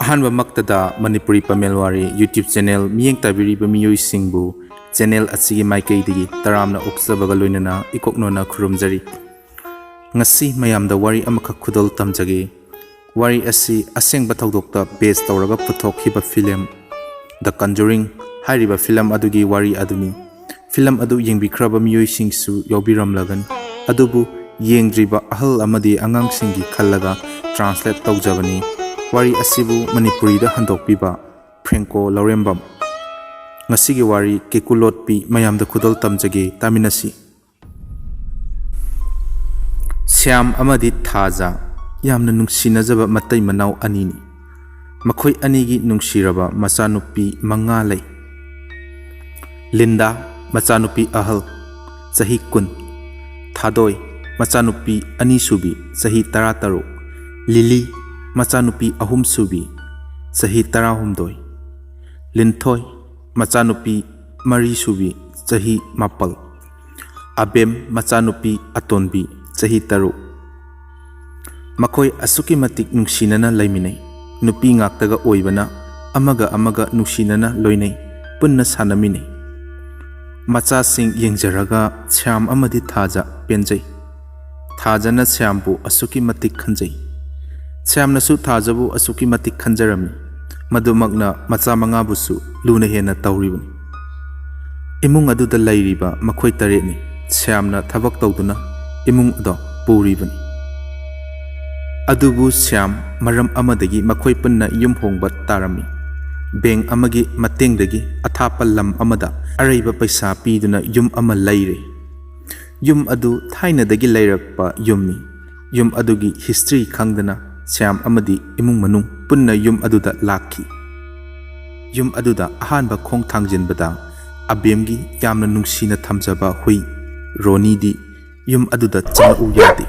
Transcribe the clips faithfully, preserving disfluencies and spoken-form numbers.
ꯑꯍꯥꯟꯕꯃꯛꯇꯗ ꯃꯅꯤꯄꯨꯔꯤ ꯄꯥꯃꯦꯜ ꯋꯥꯔꯤ YouTube channel ꯃꯤꯠꯌꯦꯡ ꯇꯥꯕꯤꯔꯤꯕ ꯃꯤꯑꯣꯏꯁꯤꯡꯕꯨ ꯆꯦꯅꯦꯜ ꯑꯁꯤꯒꯤ ꯃꯥꯏꯀꯩꯗꯒꯤ ꯇꯔꯥꯝꯅ ꯑꯣꯛꯆꯕꯒ ꯂꯣꯏꯅꯅ ꯏꯀꯣꯛꯅꯣꯅ ꯈꯨꯔꯨꯝꯖꯔꯤ꯫ ꯉꯁꯤ ꯃꯌꯥꯝꯗ ꯋꯥꯔꯤ ꯑꯃꯈꯛ ꯈꯨꯗꯣꯜ ꯇꯝꯖꯒꯦ꯫ ꯋꯥꯔꯤ ꯑꯁꯤ ꯑꯁꯦꯡꯕ ꯊꯧꯗꯣꯛꯇ ꯕꯦꯖ ꯇꯧꯔꯒ ꯄꯨꯊꯣꯛꯈꯤꯕ ꯐꯤꯂꯝ The Conjuring ꯍꯥꯏꯔꯤꯕ ꯐꯤꯂꯝ ꯑꯗꯨꯒꯤ ꯋꯥꯔꯤ ꯑꯗꯨꯅꯤ꯫ ꯐꯤꯂꯝ ꯑꯗꯨ ꯌꯦꯡꯕꯤꯈ꯭ꯔꯕ ꯃꯤꯑꯣꯏꯁꯤꯡꯁꯨ ꯌꯥꯎꯕꯤꯔꯝꯂꯒꯅꯤ, ꯑꯗꯨꯕꯨ ꯌꯦꯡꯗ꯭ꯔꯤꯕ ꯑꯍꯜ ꯑꯃꯗꯤ ꯑꯉꯥꯡꯁꯤꯡꯒꯤ ꯈꯜꯂꯒ ꯇ꯭ꯔꯥꯟꯁꯂꯦꯠ ꯇꯧꯖꯕꯅꯤ꯫ ꯋꯥꯔꯤ ꯑꯁꯤꯕꯨ ꯃꯅꯤꯄꯨꯔꯤꯗ ꯍꯟꯗꯣꯛꯄꯤꯕ ꯐ꯭ꯔꯦꯡꯀꯣ ꯂꯧꯔꯦꯝꯕꯝ꯫ ꯉꯁꯤꯒꯤ ꯋꯥꯔꯤ ꯀꯦꯀꯨ ꯂꯣꯠꯄꯤ ꯃꯌꯥꯝꯗ ꯈꯨꯗꯣꯜ ꯇꯝꯖꯒꯦ, ꯇꯥꯃꯤꯟꯅꯁꯤ꯫ ꯁ꯭ꯌꯥꯝ ꯑꯃꯗꯤ ꯊꯥꯖ ꯌꯥꯝꯅ ꯅꯨꯡꯁꯤꯅꯖꯕ ꯃꯇꯩ ꯃꯅꯥꯎ ꯑꯅꯤꯅꯤ꯫ ꯃꯈꯣꯏ ꯑꯅꯤꯒꯤ ꯅꯨꯡꯁꯤꯔꯕ ꯃꯆꯥꯅꯨꯄꯤ ꯃꯉꯥ ꯂꯩ꯫ ꯂꯤꯟꯗꯥ, ꯃꯆꯥꯅꯨꯄꯤ ꯑꯍꯜ, ꯆꯍꯤ ꯀꯨꯟ꯫ ꯊꯥꯗꯣꯏ, ꯃꯆꯥꯅꯨꯄꯤ ꯑꯅꯤꯁꯨꯕꯤ, ꯆꯍꯤ ꯇꯔꯥꯇꯔꯨꯛ꯫ ꯂꯤꯂꯤ, ꯃꯆꯥꯅꯨꯄꯤ ꯑꯍꯨꯝꯁꯨꯕꯤ, ꯆꯍꯤ ꯇꯔꯥꯍꯨꯝꯗꯣꯏ꯫ ꯂꯤꯟꯊꯣꯏ, ꯃꯆꯥꯅꯨꯄꯤ ꯃꯔꯤꯁꯨꯕꯤ, ꯆꯍꯤ ꯃꯥꯄꯜ꯫ ꯑꯕꯦꯝ, ꯃꯆꯥꯅꯨꯄꯤ ꯑꯇꯣꯟꯕꯤ, ꯆꯍꯤ ꯇꯔꯨꯛ꯫ ꯃꯈꯣꯏ ꯑꯁꯨꯛꯀꯤ ꯃꯇꯤꯛ ꯅꯨꯡꯁꯤꯅꯅ ꯂꯩꯃꯤꯟꯅꯩ꯫ ꯅꯨꯄꯤ ꯉꯥꯛꯇꯒ ꯑꯣꯏꯕꯅ ꯑꯃꯒ ꯑꯃꯒ ꯅꯨꯡꯁꯤꯅꯅ ꯂꯣꯏꯅꯩ, ꯄꯨꯟꯅ ꯁꯥꯟꯅꯃꯤꯟꯅꯩ꯫ ꯃꯆꯥꯁꯤꯡ ꯌꯦꯡꯖꯔꯒ ꯁ꯭ꯌꯥꯝ ꯑꯃꯗꯤ ꯊꯥꯖ ꯄꯦꯟꯖꯩ꯫ ꯊꯥꯖꯅ ꯁ꯭ꯌꯥꯝꯕꯨ ꯑꯁꯨꯛꯀꯤ ꯃꯇꯤꯛ ꯈꯟꯖꯩ꯫ ꯁ꯭ꯌꯥꯝꯅꯁꯨ ꯊꯥꯖꯕꯨ ꯑꯁꯨꯛꯀꯤ ꯃꯇꯤꯛ ꯈꯟꯖꯔꯝꯃꯤ꯫ ꯃꯗꯨꯃꯛꯅ ꯃꯆꯥ ꯃꯉꯥꯕꯨꯁꯨ ꯂꯨꯅ ꯍꯦꯟꯅ ꯇꯧꯔꯤꯕꯅꯤ꯫ ꯏꯃꯨꯡ ꯑꯗꯨꯗ ꯂꯩꯔꯤꯕ ꯃꯈꯣꯏ ꯇꯔꯦꯠꯅꯤ꯫ ꯁ꯭ꯌꯥꯝꯅ ꯊꯕꯛ ꯇꯧꯗꯨꯅ ꯏꯃꯨꯡ ꯑꯗꯣ ꯄꯨꯔꯤꯕꯅꯤ꯫ ꯑꯗꯨꯕꯨ ꯁ꯭ꯌꯥꯝ ꯃꯔꯝ ꯑꯃꯗꯒꯤ ꯃꯈꯣꯏ ꯄꯨꯟꯅ ꯌꯨꯝ ꯍꯣꯡꯕ ꯇꯥꯔꯝꯃꯤ꯫ ꯕꯦꯡ ꯑꯃꯒꯤ ꯃꯇꯦꯡꯗꯒꯤ ꯑꯊꯥꯞꯄ ꯂꯝ ꯑꯃꯗ ꯑꯔꯩꯕ ꯄꯩꯁꯥ ꯄꯤꯗꯨꯅ ꯌꯨꯝ ꯑꯃ ꯂꯩꯔꯦ꯫ ꯌꯨꯝ ꯑꯗꯨ ꯊꯥꯏꯅꯗꯒꯤ ꯂꯩꯔꯛꯄ ꯌꯨꯝꯅꯤ꯫ ꯌꯨꯝ ꯑꯗꯨꯒꯤ ꯍꯤꯁꯇ꯭ꯔꯤ ꯈꯪꯗꯅ ꯁ꯭ꯌꯥꯝ ꯑꯃꯗꯤ ꯏꯃꯨꯡ ꯃꯅꯨꯡ ꯄꯨꯟꯅ ꯌꯨꯝ ꯑꯗꯨꯗ ꯂꯥꯛꯈꯤ꯫ ꯌꯨꯝ ꯑꯗꯨꯗ ꯑꯍꯥꯟꯕ ꯈꯣꯡ ꯊꯥꯡꯖꯤꯟꯕꯗ ꯑꯕꯦꯝꯒꯤ ꯌꯥꯝꯅ ꯅꯨꯡꯁꯤꯅ ꯊꯝꯖꯕ ꯍꯨꯏ ꯔꯣꯅꯤꯗꯤ ꯌꯨꯝ ꯑꯗꯨꯗ ꯆꯪꯉꯛꯎ ꯌꯥꯗꯦ꯫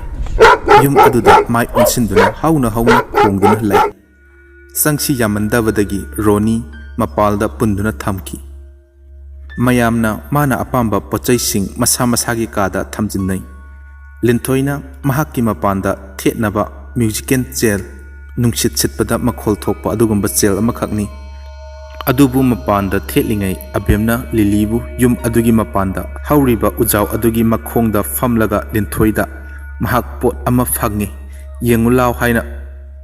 ꯌꯨꯝ ꯑꯗꯨꯗ ꯃꯥꯏ ꯑꯣꯟꯁꯤꯟꯗꯨꯅ ꯍꯧꯅ ꯍꯧꯅ ꯈꯣꯡꯗꯨꯅ ꯂꯩ꯫ ꯆꯪꯁꯤ ꯌꯥꯝꯃꯟꯗꯕꯗꯒꯤ ꯔꯣꯅꯤ ꯃꯄꯥꯜꯗ ꯄꯨꯟꯗꯨꯅ ꯊꯝꯈꯤ꯫ ꯃꯌꯥꯝꯅ ꯃꯥꯅ ꯑꯄꯥꯝꯕ ꯄꯣꯠꯆꯩꯁꯤꯡ ꯃꯁꯥ ꯃꯁꯥꯒꯤ ꯀꯥꯗ ꯊꯝꯖꯤꯟꯅꯩ꯫ ꯂꯤꯟꯊꯣꯏꯅ ꯃꯍꯥꯛꯀꯤ ꯃꯄꯥꯟꯗ ꯊꯦꯠꯅꯕ ꯃ꯭ꯌꯨꯖꯤꯀꯦꯜ ꯆꯦꯌꯔ ꯅꯨꯡꯁꯤꯠ ꯁꯤꯠꯄꯗ ꯃꯈꯣꯜ ꯊꯣꯛꯄ ꯑꯗꯨꯒꯨꯝꯕ ꯆꯦꯜ ꯑꯃꯈꯛꯅꯤ꯫ ꯑꯗꯨꯕꯨ ꯃꯄꯥꯟꯗ ꯊꯦꯠꯂꯤꯉꯩ ꯑꯕꯦꯝꯅ ꯂꯤꯂꯤꯕꯨ ꯌꯨꯝ ꯑꯗꯨꯒꯤ ꯃꯄꯥꯟꯗ ꯍꯧꯔꯤꯕ ꯎꯖꯥꯎ ꯑꯗꯨꯒꯤ ꯃꯈꯣꯡꯗ ꯐꯝꯂꯒ ꯂꯤꯟꯊꯣꯏꯗ ꯃꯍꯥꯛ ꯄꯣꯠ ꯑꯃ ꯐꯪꯉꯤ, ꯌꯦꯡꯉꯨ ꯂꯥꯎ ꯍꯥꯏꯅ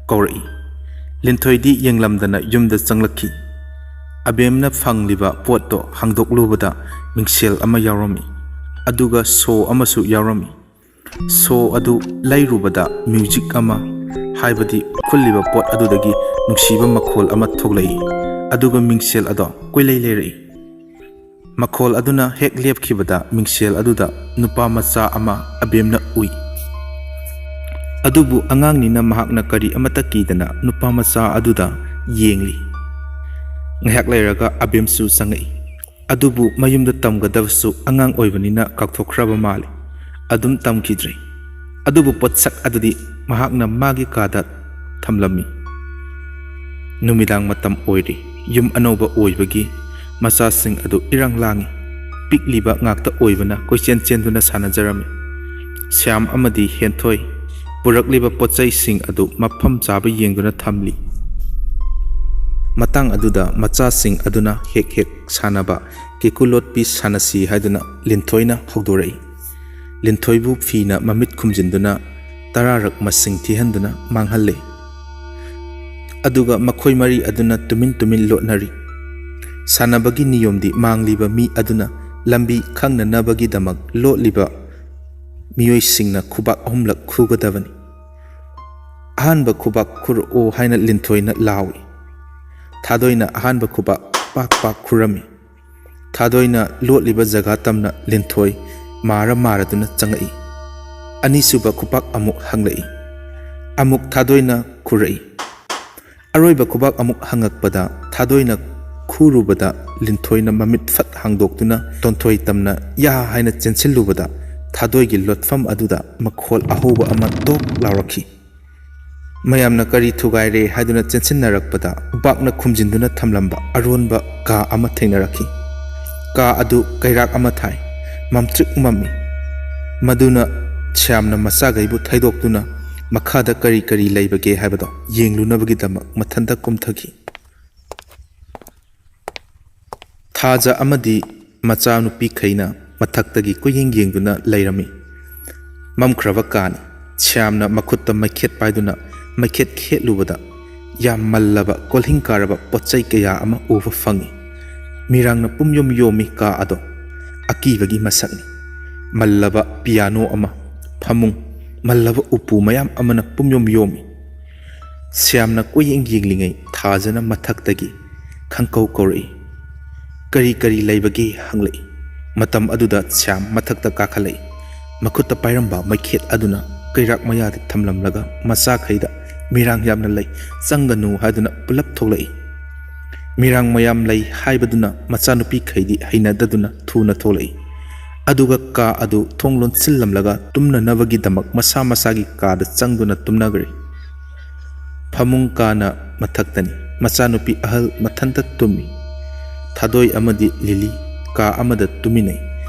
ꯀꯧꯔꯛꯏ꯫ ꯂꯤꯟꯊꯣꯏꯗꯤ ꯌꯦꯡꯂꯝꯗꯅ ꯌꯨꯝꯗ ꯆꯪꯂꯛꯈꯤ꯫ ꯑꯕꯦꯝꯅ ꯐꯪꯂꯤꯕ ꯄꯣꯠꯇꯣ ꯍꯥꯡꯗꯣꯛꯂꯨꯕꯗ ꯃꯤꯡꯁꯦꯜ ꯑꯃ ꯌꯥꯎꯔꯝꯃꯤ, ꯑꯗꯨꯒ ꯁꯣ ꯑꯃꯁꯨ ꯌꯥꯎꯔꯝꯃꯤ꯫ ꯁꯣ ꯑꯗꯨ ꯂꯩꯔꯨꯕꯗ ꯃ꯭ꯌꯨꯖꯤꯛ ꯑꯃ, ꯍꯥꯏꯕꯗꯤ ꯈꯨꯜꯂꯤꯕ ꯄꯣꯠ ꯑꯗꯨꯗꯒꯤ ꯅꯨꯡꯁꯤꯕ ꯃꯈꯣꯜ ꯑꯃ ꯊꯣꯛꯂꯛꯏ, ꯑꯗꯨꯒ ꯃꯤꯡꯁꯦꯜ ꯑꯗꯣ ꯀꯣꯏꯂꯩ ꯂꯩꯔꯛꯏ꯫ ꯃꯈꯣꯜ ꯑꯗꯨꯅ ꯍꯦꯛ ꯂꯦꯞꯈꯤꯕꯗ ꯃꯤꯡꯁꯦꯜ ꯑꯗꯨꯗ ꯅꯨꯄꯥ ꯃꯆꯥ ꯑꯃ ꯑꯕꯦꯝꯅ ꯎꯏ꯫ ꯑꯗꯨꯕꯨ ꯑꯉꯥꯡꯅꯤꯅ ꯃꯍꯥꯛꯅ ꯀꯔꯤ ꯑꯃꯠꯇ ꯀꯤꯗꯅ ꯅꯨꯄꯥ ꯃꯆꯥ ꯑꯗꯨꯗ ꯌꯦꯡꯂꯤ꯫ ꯉꯥꯏꯍꯥꯛ ꯂꯩꯔꯒ ꯑꯕꯦꯝꯁꯨ ꯆꯪꯉꯛꯏ꯫ ꯑꯗꯨꯕꯨ ꯃꯌꯨꯝꯗ ꯇꯝꯒꯗꯕꯁꯨ ꯑꯉꯥꯡ ꯑꯣꯏꯕꯅꯤꯅ ꯀꯥꯎꯊꯣꯛꯈ꯭ꯔꯕ ꯃꯥꯜꯂꯤ꯫ ꯑꯗꯨꯝ ꯇꯝꯈꯤꯗ꯭ꯔꯦ꯫ ꯑꯗꯨꯕꯨ ꯄꯣꯠꯁꯛ ꯑꯗꯨꯗꯤ ꯃꯍꯥꯛꯅ ꯃꯥꯒꯤ ꯀꯥꯗ ꯊꯝꯂꯝꯃꯤ꯫ ꯅꯨꯃꯤꯗꯥꯡ ꯃꯇꯝ ꯑꯣꯏꯔꯤ꯫ ꯌꯨꯝ ꯑꯅꯧꯕ ꯑꯣꯏꯕꯒꯤ ꯃꯆꯥꯁꯤꯡ ꯑꯗꯨ ꯏꯔꯥꯡ ꯂꯥꯡꯏ꯫ ꯄꯤꯛꯂꯤꯕ ꯉꯥꯛꯇ ꯑꯣꯏꯕꯅ ꯀꯣꯏꯆꯦꯟ ꯆꯦꯟꯗꯨꯅ ꯁꯥꯟꯅꯖꯔꯝꯃꯤ꯫ ꯁ꯭ꯌꯥꯝ ꯑꯃꯗꯤ ꯍꯦꯟꯊꯣꯏ ꯄꯨꯔꯛꯂꯤꯕ ꯄꯣꯠꯆꯩꯁꯤꯡ ꯑꯗꯨ ꯃꯐꯝ ꯆꯥꯕ ꯌꯦꯡꯗꯨꯅ ꯊꯝꯂꯤ꯫ ꯃꯇꯥꯡ ꯑꯗꯨꯗ ꯃꯆꯥꯁꯤꯡ ꯑꯗꯨꯅ ꯍꯦꯛ ꯍꯦꯛ ꯁꯥꯟꯅꯕ ꯀꯦꯀꯨ ꯂꯣꯠꯄꯤ ꯁꯥꯟꯅꯁꯤ ꯍꯥꯏꯗꯨꯅ ꯂꯤꯟꯊꯣꯏꯅ ꯍꯧꯗꯣꯔꯛꯏ꯫ ꯂꯤꯟꯊꯣꯏꯕꯨ ꯐꯤꯅ ꯃꯃꯤꯠ ꯈꯨꯝꯖꯤꯟꯗꯨꯅ ꯇꯔꯥꯔꯛ ꯃꯁꯤꯡ ꯊꯤꯍꯟꯗꯨꯅ ꯃꯥꯡꯍꯜꯂꯦ꯫ ꯑꯗꯨꯒ ꯃꯈꯣꯏ ꯃꯔꯤ ꯑꯗꯨꯅ ꯇꯨꯃꯤꯟ ꯇꯨꯃꯤꯟ ꯂꯣꯠꯅꯔꯤ꯫ ꯁꯥꯟꯅꯕꯒꯤ ꯅꯤꯌꯣꯝꯗꯤ ꯃꯥꯡꯂꯤꯕ ꯃꯤ ꯑꯗꯨꯅ ꯂꯝꯕꯤ ꯈꯪꯅꯅꯕꯒꯤꯗꯃꯛ ꯂꯣꯠꯂꯤꯕ ꯃꯤꯑꯣꯏꯁꯤꯡꯅ ꯈꯨꯕꯥꯛ ꯑꯍꯨꯝꯂꯛ ꯈꯨꯒꯗꯕꯅꯤ꯫ "ꯑꯍꯥꯟꯕ ꯈꯨꯕꯥꯛ ꯈꯨꯔꯛꯑꯣ" ꯍꯥꯏꯅ ꯂꯤꯟꯊꯣꯏꯅ ꯂꯥꯎꯏ꯫ ꯊꯥꯗꯣꯏꯅ ꯑꯍꯥꯟꯕ ꯈꯨꯕꯥꯛ ꯄꯥꯛ ꯄꯥꯛ ꯈꯨꯔꯝꯃꯤ꯫ ꯊꯥꯗꯣꯏꯅ ꯂꯣꯠꯂꯤꯕ ꯖꯒꯥ ꯇꯝꯅ ꯂꯤꯟꯊꯣꯏ ꯃꯥꯔ ꯃꯥꯔꯗꯨꯅ ꯆꯪꯉꯛꯏ꯫ ꯑꯅꯤꯁꯨꯕ ꯈꯨꯕꯥꯛ ꯑꯃꯨꯛ ꯍꯪꯂꯛꯏ꯫ ꯑꯃꯨꯛ ꯊꯥꯗꯣꯏꯅ ꯈꯨꯔꯛꯏ꯫ ꯑꯔꯣꯏꯕ ꯈꯨꯕꯥꯛ ꯑꯃꯨꯛ ꯍꯪꯉꯛꯄꯗ ꯊꯥꯗꯣꯏꯅ ꯈꯨꯔꯨꯕꯗ ꯂꯤꯟꯊꯣꯏꯅ ꯃꯃꯤꯠ ꯐꯠ ꯍꯥꯡꯗꯣꯛꯇꯨꯅ ꯇꯣꯟꯊꯣꯏ ꯇꯝꯅ "ꯌꯥ" ꯍꯥꯏꯅ ꯆꯦꯟꯁꯤꯜꯂꯨꯕꯗ ꯊꯥꯗꯣꯏꯒꯤ ꯂꯣꯠꯐꯝ ꯑꯗꯨꯗ ꯃꯈꯣꯜ ꯑꯍꯧꯕ ꯑꯃ ꯇꯣꯛ ꯂꯥꯎꯔꯛꯈꯤ꯫ ꯃꯌꯥꯝꯅ ꯀꯔꯤ ꯊꯨꯒꯥꯏꯔꯦ ꯍꯥꯏꯗꯨꯅ ꯆꯦꯟꯁꯤꯟꯅꯔꯛꯄꯗ ꯈꯨꯕꯥꯛꯅ ꯈꯨꯝꯖꯤꯟꯗꯨꯅ ꯊꯝꯂꯝꯕ ꯑꯔꯣꯟꯕ ꯀꯥ ꯑꯃ ꯊꯦꯡꯅꯔꯛꯈꯤ꯫ ꯀꯥ ꯑꯗꯨ ꯀꯩꯔꯥꯛ ꯑꯃ ꯊꯥꯏ꯫ ꯃꯝꯇ꯭ꯔꯤꯛ ꯃꯝꯃꯤ꯫ ꯃꯗꯨꯅ ꯁ꯭ꯌꯥꯝꯅ ꯃꯆꯥꯈꯩꯕꯨ ꯊꯩꯗꯣꯛꯇꯨꯅ ꯃꯈꯥꯗ ꯀꯔꯤ ꯀꯔꯤ ꯂꯩꯕꯒꯦ ꯍꯥꯏꯕꯗꯣ ꯌꯦꯡꯂꯨꯅꯕꯒꯤꯗꯃꯛ ꯃꯊꯟꯇ ꯀꯨꯝꯊꯈꯤ꯫ ꯊꯥꯖ ꯑꯃꯗꯤ ꯃꯆꯥꯅꯨꯄꯤꯈꯩꯅ ꯃꯊꯛꯇꯒꯤ ꯀꯣꯏꯌꯦꯡ ꯌꯦꯡꯗꯨꯅ ꯂꯩꯔꯝꯃꯤ꯫ ꯃꯝꯈ꯭ꯔꯕ ꯀꯥꯅꯤ꯫ ꯁ꯭ꯌꯥꯝꯅ ꯃꯈꯨꯠꯇ ꯃꯩꯈꯦꯠ ꯄꯥꯏꯗꯨꯅ ꯃꯩꯈꯦꯠ ꯈꯦꯠꯂꯨꯕꯗ ꯌꯥꯝ ꯃꯜꯂꯕ, ꯀꯣꯜꯍꯤꯡ ꯀꯥꯔꯕ ꯄꯣꯠ ꯆꯩ ꯀꯌꯥ ꯑꯃ ꯎꯕ ꯐꯪꯏ꯫ ꯃꯤꯔꯥꯡꯅ ꯄꯨꯝꯌꯣꯝ ꯌꯣꯝꯃꯤ ꯀꯥ ꯑꯗꯣ꯫ ꯑꯀꯤꯕꯒꯤ ꯃꯁꯛꯅꯤ꯫ ꯃꯜꯂꯕ ꯄꯤꯌꯥꯅꯣ ꯑꯃ, ꯐꯃꯨꯡ, ꯃꯜꯂꯕ ꯎꯄꯨ ꯃꯌꯥꯝ ꯑꯃꯅ ꯄꯨꯝꯌꯣꯝ ꯌꯣꯝꯃꯤ꯫ ꯁ꯭ꯌꯥꯝꯅ ꯀꯣꯏꯌꯦꯡ ꯌꯦꯡꯂꯤꯉꯩ ꯊꯥꯖꯅ ꯃꯊꯛꯇꯒꯤ ꯈꯪꯀꯧ ꯀꯧꯔꯛꯏ꯫ "ꯀꯔꯤ ꯀꯔꯤ ꯂꯩꯕꯒꯦ?" ꯍꯪꯂꯛꯏ꯫ ꯃꯇꯝ ꯑꯗꯨꯗ ꯁ꯭ꯌꯥꯝ ꯃꯊꯛꯇ ꯀꯥꯈꯠꯂꯛꯏ꯫ ꯃꯈꯨꯠꯇ ꯄꯥꯏꯔꯝꯕ ꯃꯩꯈꯦꯠ ꯑꯗꯨꯅ ꯀꯩꯔꯥꯛ ꯃꯌꯥꯗ ꯊꯝꯂꯝꯂꯒ ꯃꯆꯥꯈꯩꯗ "ꯃꯤꯔꯥꯡ ꯌꯥꯝꯅ ꯂꯩ, ꯆꯪꯒꯅꯨ" ꯍꯥꯏꯗꯨꯅ ꯄꯨꯂꯞ ꯊꯣꯛꯂꯛꯏ꯫ ꯃꯤꯔꯥꯡ ꯃꯌꯥꯝ ꯂꯩ ꯍꯥꯏꯕꯗꯨꯅ ꯃꯆꯥꯅꯨꯄꯤꯈꯩꯗꯤ ꯍꯩꯅꯗꯗꯨꯅ ꯊꯨꯅ ꯊꯣꯛꯂꯛꯏ꯫ ꯑꯗꯨꯒ ꯀꯥ ꯑꯗꯨ ꯊꯣꯡ ꯂꯣꯟꯁꯤꯜꯂꯝꯂꯒ ꯇꯨꯝꯅꯅꯕꯒꯤꯗꯃꯛ ꯃꯁꯥ ꯃꯁꯥꯒꯤ ꯀꯥꯗ ꯆꯪꯗꯨꯅ ꯇꯨꯝꯅꯈ꯭ꯔꯦ꯫ ꯐꯃꯨꯡ ꯀꯥꯅ ꯃꯊꯛꯇꯅꯤ꯫ ꯃꯆꯥꯅꯨꯄꯤ ꯑꯍꯜ ꯃꯊꯟꯇ ꯇꯨꯝꯃꯤ꯫ ꯊꯥꯗꯣꯏ ꯑꯃꯗꯤ ꯂꯤꯂꯤ ꯀꯥ ꯑꯃꯗ ꯇꯨꯝꯃꯤꯟꯅꯩ꯫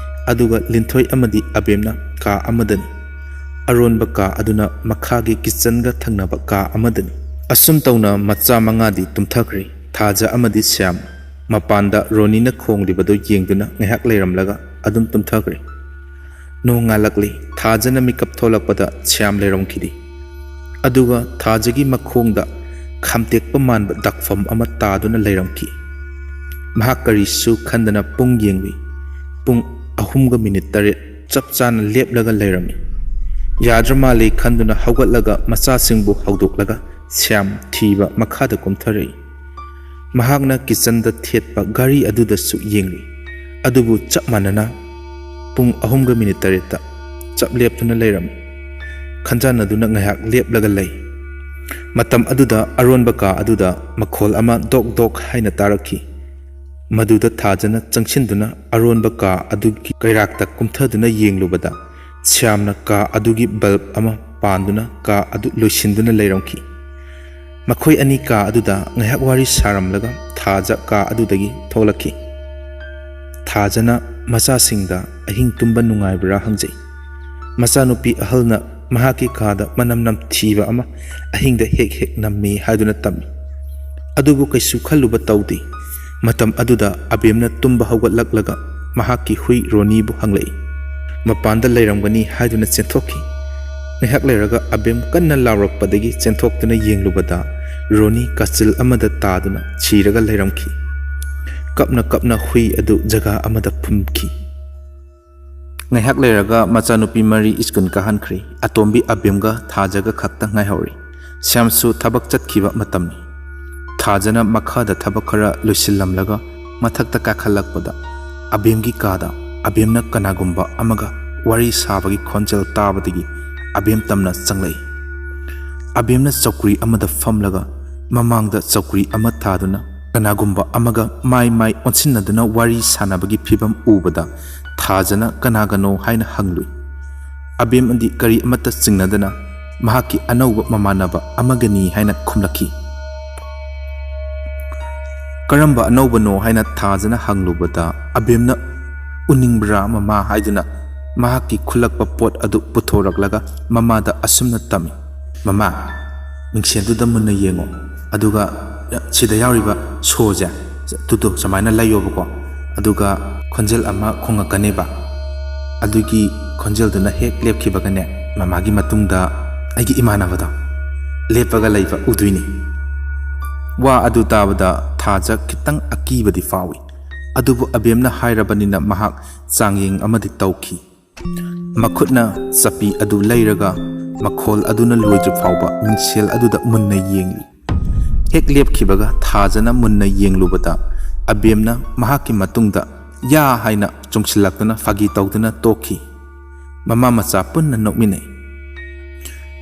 ꯑꯗꯨꯒ ꯂꯤꯟꯊꯣꯏ ꯑꯃꯗꯤ ꯑꯕꯦꯝꯅ ꯀꯥ ꯑꯃꯗꯅꯤ꯫ ꯑꯔꯣꯟꯕ ꯀꯥ ꯑꯗꯨꯅ ꯃꯈꯥꯒꯤ ꯀꯤꯆꯟꯒ ꯊꯪꯅꯕ ꯀꯥ ꯑꯃꯗꯅꯤ꯫ ꯑꯁꯨꯝ ꯇꯧꯅ ꯃꯆꯥ ꯃꯉꯥꯗꯤ ꯇꯨꯝꯊꯈ꯭ꯔꯦ꯫ ꯊꯥꯖ ꯑꯃꯗꯤ ꯁ꯭ꯌꯥꯝ ꯃꯄꯥꯟꯗ ꯔꯣꯅꯤꯅ ꯈꯣꯡꯂꯤꯕꯗꯨ ꯌꯦꯡꯗꯨꯅ ꯉꯥꯏꯍꯥꯛ ꯂꯩꯔꯝꯂꯒ ꯑꯗꯨꯝ ꯇꯨꯝꯊꯈ꯭ꯔꯦ꯫ ꯅꯣꯡꯉꯥꯜꯂꯛꯂꯤ꯫ ꯊꯥꯖꯅ ꯃꯤꯀꯞ ꯊꯣꯛꯂꯛꯄꯗ ꯁ꯭ꯌꯥꯝ ꯂꯩꯔꯝꯈꯤꯗꯦ꯫ ꯑꯗꯨꯒ ꯊꯥꯖꯒꯤ ꯃꯈꯣꯡꯗ ꯈꯥꯝꯇꯦꯛꯄ ꯃꯥꯟꯕ ꯗꯥꯛꯐꯝ ꯑꯃ ꯇꯥꯗꯨꯅ ꯂꯩꯔꯝꯈꯤ꯫ ꯃꯍꯥꯛ ꯀꯔꯤꯁꯨ ꯈꯟꯗꯅ ꯄꯨꯡ ꯌꯦꯡꯂꯤ꯫ ꯄꯨꯡ ꯑꯍꯨꯝꯒ ꯃꯤꯅꯤꯠ ꯇꯔꯦꯠ ꯆꯞ ꯆꯥꯅ ꯂꯦꯞꯂꯒ ꯂꯩꯔꯝꯃꯤ꯫ ꯌꯥꯗ꯭ꯔ ꯃꯥꯜꯂꯦ ꯈꯟꯗꯨꯅ ꯍꯧꯒꯠꯂꯒ ꯃꯆꯥꯁꯤꯡꯕꯨ ꯍꯧꯗꯣꯛꯂꯒ ꯁ꯭ꯌꯥꯝ ꯊꯤꯕ ꯃꯈꯥꯗ ꯀꯨꯝꯊꯔꯛꯏ꯫ ꯃꯍꯥꯛꯅ ꯀꯤꯆꯟꯗ ꯊꯦꯠꯄ ꯘꯔꯤ ꯑꯗꯨꯗꯁꯨ ꯌꯦꯡꯂꯤ꯫ ꯑꯗꯨꯕꯨ ꯆꯞ ꯃꯥꯟꯅꯅ ꯄꯨꯡ ꯑꯍꯨꯝꯒ ꯃꯤꯅꯤꯠ ꯇꯔꯦꯠꯇ ꯆꯞ ꯂꯦꯞꯇꯨꯅ ꯂꯩꯔꯝꯃꯤ꯫ ꯈꯟꯖꯥꯟꯅꯗꯨꯅ ꯉꯥꯏꯍꯥꯛ ꯂꯦꯞꯂꯒ ꯂꯩ꯫ ꯃꯇꯝ ꯑꯗꯨꯗ ꯑꯔꯣꯟꯕ ꯀꯥ ꯑꯗꯨꯗ ꯃꯈꯣꯜ ꯑꯃ ꯗꯣꯛ ꯗꯣꯛ ꯍꯥꯏꯅ ꯇꯥꯔꯛꯈꯤ꯫ ꯃꯗꯨꯗ ꯊꯥꯖꯅ ꯆꯪꯁꯤꯟꯗꯨꯅ ꯑꯔꯣꯟꯕ ꯀꯥ ꯑꯗꯨꯒꯤ ꯀꯩꯔꯥꯛꯇ ꯀꯨꯝꯊꯗꯨꯅ ꯌꯦꯡꯂꯨꯕꯗ ꯁ꯭ꯌꯥꯝꯅ ꯀꯥ ꯑꯗꯨꯒꯤ ꯕꯜꯕ ꯑꯃ ꯄꯥꯟꯗꯨꯅ ꯀꯥ ꯑꯗꯨ ꯂꯣꯏꯁꯤꯟꯗꯨꯅ ꯂꯩꯔꯝꯈꯤ꯫ ꯃꯈꯣꯏ ꯑꯅꯤ ꯀꯥ ꯑꯗꯨꯗ ꯉꯥꯏꯍꯥꯛ ꯋꯥꯔꯤ ꯁꯥꯔꯝꯂꯒ ꯊꯥꯖ ꯀꯥ ꯑꯗꯨꯗꯒꯤ ꯊꯣꯛꯂꯛꯈꯤ꯫ ꯊꯥꯖꯅ ꯃꯆꯥꯁꯤꯡꯗ ꯑꯍꯤꯡ ꯇꯨꯝꯕ ꯅꯨꯡꯉꯥꯏꯕ꯭ꯔꯥ ꯍꯪꯖꯩ꯫ ꯃꯆꯥꯅꯨꯄꯤ ꯑꯍꯜꯅ ꯃꯍꯥꯛꯀꯤ ꯀꯥꯗ ꯃꯅꯝ ꯅꯝꯊꯤꯕ ꯑꯃ ꯑꯍꯤꯡꯗ ꯍꯦꯛ ꯍꯦꯛ ꯅꯝꯃꯤ ꯍꯥꯏꯗꯨꯅ ꯇꯝꯃꯤ꯫ ꯑꯗꯨꯕꯨ ꯀꯩꯁꯨ ꯈꯜꯂꯨꯕ ꯇꯧꯗꯦ꯫ ꯃꯇꯝ ꯑꯗꯨꯗ ꯑꯕꯦꯝꯅ ꯇꯨꯝꯕ ꯍꯧꯒꯠꯂꯛꯂꯒ ꯃꯍꯥꯛꯀꯤ ꯍꯨꯏ ꯔꯣꯅꯤꯕꯨ ꯍꯪꯂꯛꯏ꯫ ꯃꯄꯥꯟꯗ ꯂꯩꯔꯝꯒꯅꯤ ꯍꯥꯏꯗꯨꯅ ꯆꯦꯟꯊꯣꯛꯈꯤ꯫ ꯉꯥꯏꯍꯥꯛ ꯂꯩꯔꯒ ꯑꯕꯦꯝ ꯀꯟꯅ ꯂꯥꯎꯔꯛꯄꯗꯒꯤ ꯆꯦꯟꯊꯣꯛꯇꯨꯅ ꯌꯦꯡꯂꯨꯕꯗ ꯔꯣꯅꯤ ꯀꯥꯆꯤꯜ ꯑꯃꯗ ꯇꯥꯗꯨꯅ ꯁꯤꯔꯒ ꯂꯩꯔꯝꯈꯤ꯫ ꯀꯞꯅ ꯀꯞꯅ ꯍꯨꯏ ꯑꯗꯨ ꯖꯒꯥ ꯑꯃꯗ ꯐꯨꯝꯈꯤ꯫ ꯉꯥꯏꯍꯥꯛ ꯂꯩꯔꯒ ꯃꯆꯥꯅꯨꯄꯤ ꯃꯔꯤ ꯁ꯭ꯀꯨꯜ ꯀꯥꯍꯟꯈ꯭ꯔꯦ꯫ ꯑꯇꯣꯝꯕꯤ ꯑꯕꯦꯝꯒ ꯊꯥꯖꯒ ꯈꯛꯇ ꯉꯥꯏꯍꯧꯔꯤ꯫ ꯁ꯭ꯌꯥꯝꯁꯨ ꯊꯕꯛ ꯆꯠꯈꯤꯕ ꯃꯇꯝꯅꯤ꯫ ꯊꯥꯖꯅ ꯃꯈꯥꯗ ꯊꯕꯛ ꯈꯔ ꯂꯣꯏꯁꯤꯜꯂꯝꯂꯒ ꯃꯊꯛꯇ ꯀꯥꯈꯠꯂꯛꯄꯗ ꯑꯕꯦꯝꯒꯤ ꯀꯥꯗ ꯑꯕꯦꯝꯅ ꯀꯅꯥꯒꯨꯝꯕ ꯑꯃꯒ ꯋꯥꯔꯤ ꯁꯥꯕꯒꯤ ꯈꯣꯟꯖꯦꯜ ꯇꯥꯕꯗꯒꯤ ꯑꯕꯦꯝ ꯇꯝꯅ ꯆꯪꯂꯛꯏ꯫ ꯑꯕꯦꯝꯅ ꯆꯧꯀ꯭ꯔꯤ ꯑꯃꯗ ꯐꯝꯂꯒ ꯃꯃꯥꯡꯗ ꯆꯧꯀ꯭ꯔꯤ ꯑꯃ ꯊꯥꯗꯨꯅ ꯀꯅꯥꯒꯨꯝꯕ ꯑꯃꯒ ꯃꯥꯏ ꯃꯥꯏ ꯑꯣꯟꯁꯤꯟꯅꯗꯨꯅ ꯋꯥꯔꯤ ꯁꯥꯟꯅꯕꯒꯤ ꯐꯤꯕꯝ ꯎꯕꯗ ꯊꯥꯖꯅ ꯀꯅꯥꯒꯅꯣ ꯍꯥꯏꯅ ꯍꯪꯂꯨꯏ꯫ ꯑꯕꯦꯝ ꯑꯗꯤ ꯀꯔꯤ ꯑꯃꯠꯇ ꯆꯤꯡꯅꯗꯅ ꯃꯍꯥꯛꯀꯤ ꯑꯅꯧꯕ ꯃꯃꯥꯟꯅꯕ ꯑꯃꯒꯅꯤ ꯍꯥꯏꯅ ꯈꯨꯝꯂꯛꯈꯤ꯫ ꯀꯔꯝꯕ ꯑꯅꯧꯕꯅꯣ ꯍꯥꯏꯅ ꯊꯥꯖꯅ ꯍꯪꯂꯨꯕꯗ ꯑꯕꯦꯝꯅ "ꯎꯅꯤꯡꯕ꯭ꯔꯥ ꯃꯃꯥ?" ꯍꯥꯏꯗꯨꯅ ꯃꯍꯥꯛꯀꯤ ꯈꯨꯜꯂꯛꯄ ꯄꯣꯠ ꯑꯗꯨ ꯄꯨꯊꯣꯔꯛꯂꯒ ꯃꯃꯥꯗ ꯑꯁꯨꯝꯅ ꯇꯝꯃꯤ, "ꯃꯃꯥ, ꯃꯤꯡꯁꯦꯜꯗꯨꯗ ꯃꯨꯟꯅ ꯌꯦꯡꯉꯣ, ꯑꯗꯨꯒ ꯁꯤꯗ ꯌꯥꯎꯔꯤꯕ ꯁꯣꯁꯦ, ꯑꯗꯨꯗꯣ ꯁꯨꯃꯥꯏꯅ ꯂꯩꯌꯣꯕꯀꯣ, ꯑꯗꯨꯒ ꯈꯣꯟꯖꯦꯜ ꯑꯃ ꯈꯣꯡꯉꯛꯀꯅꯦꯕ꯫ ꯑꯗꯨꯒꯤ ꯈꯣꯟꯖꯦꯜꯗꯨꯅ ꯍꯦꯛ ꯂꯦꯞꯈꯤꯕꯒꯅꯦ, ꯃꯃꯥꯒꯤ ꯃꯇꯨꯡꯗ ꯑꯩꯒꯤ ꯏꯃꯥꯟꯅꯕꯗꯣ ꯂꯦꯞꯄꯒ ꯂꯩꯕ ꯎꯗꯣꯏꯅꯤ"꯫ ꯋꯥ ꯑꯗꯨ ꯇꯥꯕꯗ ꯊꯥꯖ ꯈꯤꯇꯪ ꯑꯀꯤꯕꯗꯤ ꯐꯥꯎꯏ, ꯑꯗꯨꯕꯨ ꯑꯕꯦꯝꯅ ꯍꯥꯏꯔꯕꯅꯤꯅ ꯃꯍꯥꯛ ꯆꯥꯡꯌꯦꯡ ꯑꯃꯗꯤ ꯇꯧꯈꯤ꯫ ꯃꯈꯨꯠꯅ ꯆꯞꯄꯤ ꯑꯗꯨ ꯂꯩꯔꯒ ꯃꯈꯣꯜ ꯑꯗꯨꯅ ꯂꯣꯏꯗ꯭ꯔꯤ ꯐꯥꯎꯕ ꯃꯤꯡꯁꯦꯜ ꯑꯗꯨꯗ ꯃꯨꯟꯅ ꯌꯦꯡꯂꯤ꯫ ꯍꯦꯛ ꯂꯦꯞꯈꯤꯕꯒ ꯊꯥꯖꯅ ꯃꯨꯟꯅ ꯌꯦꯡꯂꯨꯕꯗ ꯑꯕꯦꯝꯅ ꯃꯍꯥꯛꯀꯤ ꯃꯇꯨꯡꯗ "ꯌꯥ" ꯍꯥꯏꯅ ꯆꯣꯡꯁꯤꯜꯂꯛꯇꯨꯅ ꯐꯥꯒꯤ ꯇꯧꯗꯨꯅ ꯇꯣꯛꯈꯤ꯫ ꯃꯃꯥ ꯃꯆꯥ ꯄꯨꯟꯅ ꯅꯣꯛꯃꯤꯟꯅꯩ꯫